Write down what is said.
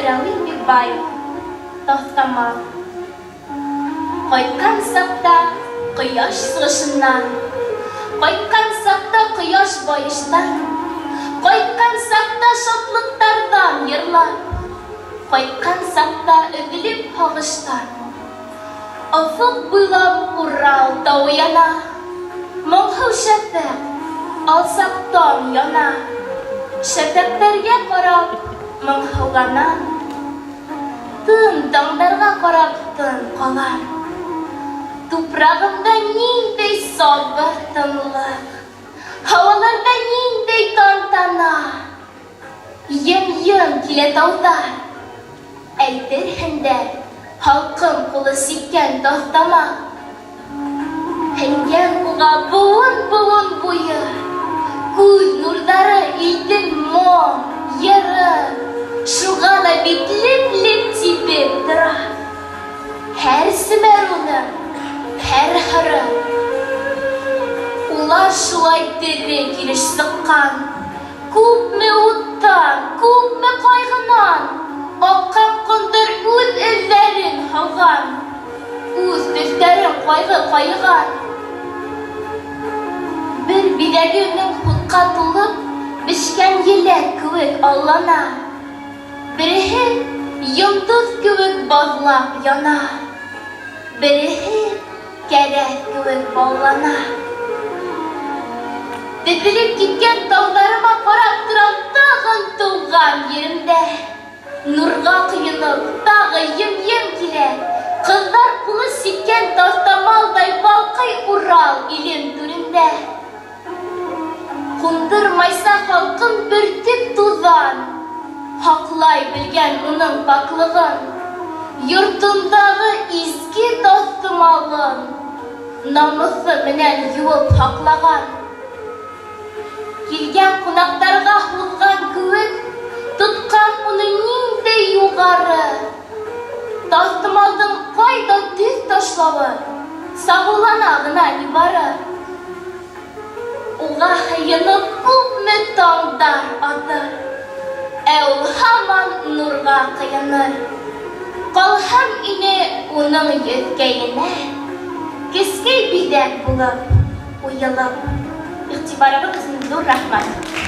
Рауил Бикбаев. Таҫтамал. Ҡайтҡан саҡта ҡояш сығышыннан, Ҡайтҡан саҡта ҡояш байыштан, Ҡайтҡан саҡта шатлыҡтарҙан йырлап, Ҡайтҡан саҡта өҙөлөп һағыштан. Офоҡ буйлап Урал тауы яна, Моңһоу шәфәҡ, алсаҡ таң яна. Шәфәҡтәргә ҡарап моңһоуланам, Тын таңдарға ҡарап тын ҡалам. Тупрағымда ниндәй сабыр тынлыҡ, Һауаларҙа ниндәй тантана. Йым-йым килә тауҙар, Әйтерһең дә, һалҡын ҡулы сиккән таҫтамал. Һеңгән уға быуын-быуын буйы, Күҙ нурҙары, илдең моң, йыры, Шуға ла бит леп-леп тибеп тора. Һәр семәр уның, һәр һыры. Улар шулай тере килеш сыҡҡан. Күпме уттан, күпме ҡайғынан Аҡҡан ҡондор үҙ эҙҙәрен һалған, Үҙ төҫтәрен ҡайғы ҡайыған. Бер биҙәге уның һутҡа тулып Бешкән еләк кеүек аллана, Береһе йондоҙ кеүек баҙлап яна, Береһе кәрәҙ кеүек баллана. Теҙелеп киткән тауҙарыма ҡарап торам тағын тыуған еремдә. Нурға ҡойоноп, тағы йым-йым килә. Ҡыҙҙар ҡулы сиккән таҫтамалдай балҡый Урал илем түрендә. Ҡундырмайса халҡын бөртөк туҙан, Һаҡлай белгән уның паклығын, Йортондағы изге таҫтымалын Намыҫы менән йыуып һаҡлаған. Килгән ҡунаҡтарға һуҙған кеүек, Тотҡан уны ниндәй юғары. Таҫтымалдың ҡайҙа төҫ ташлауы Сағыулана ғына нибары. Уға һыйынып күпме таңдар атыр, Ә ул һаман нурға ҡыйыныр. Ҡалһам ине уның йөҙкәйенә, Кескәй биҙәк булып, уйылып. Иғтибарығыҙ өсөн ҙур рәхмәт.